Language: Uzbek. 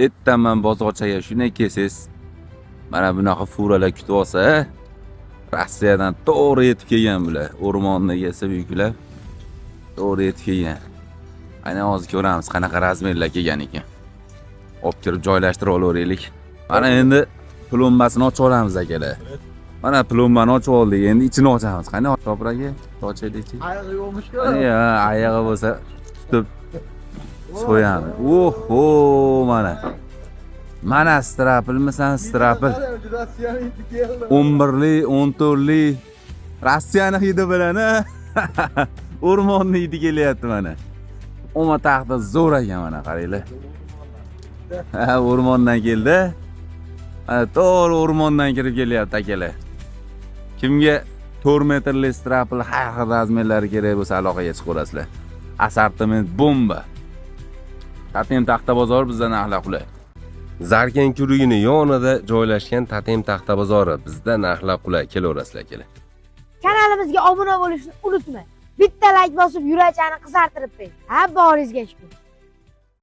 Ertaman bozorchaga shunday kelsangiz, mana bunaqa furalar kutib olsa, Rossiyadan to'g'ri yetib kelgan bular. O'rmonni kesib yuklab to'g'ri yetib kelgan. Aynan hozir ko'ramiz qanaqa razmerlar kelgan ekan. Olib kirib joylashtirib olaveraylik. Mana endi plombasini ochib olamiz, akalar. Mana plombani ochib oldik, endi ichini ochamiz. Qani, Topir aka, ochaylikchi. Oyog'i yo'qmish-ku. Ana, oyog'i bo'lsa tutib so'yamiz. Oho, mana. Mana strapilmisan, strapil. Rossiyani hidi keldi. 11li, 14li Rossiyani hidi bilan, ha. O'rmonni hidi kelyapti mana. O'ma taxta zo'r ekan, mana qaranglar. Ha, o'rmondan keldi. Mana to'g'ri o'rmondan kirib kelyapti, akalar. Kimga 4 metrli strapil har xil razmerlari kerak bo'lsa, aloqaga chiqaverasizlar. Assortiment bomba. Tatem taxta bozori, bizda narxlar qulay. Zarken kurugini yonida joylashgan Tatem taxta bozori, bizda narxlar qulay. Kelaverasizlar, akalar. Kanalimizga obuna bo'lishni unutmang. Bitta layk bosib, yurakchani qizartirib qo'ying. Ha, boringizga shukur.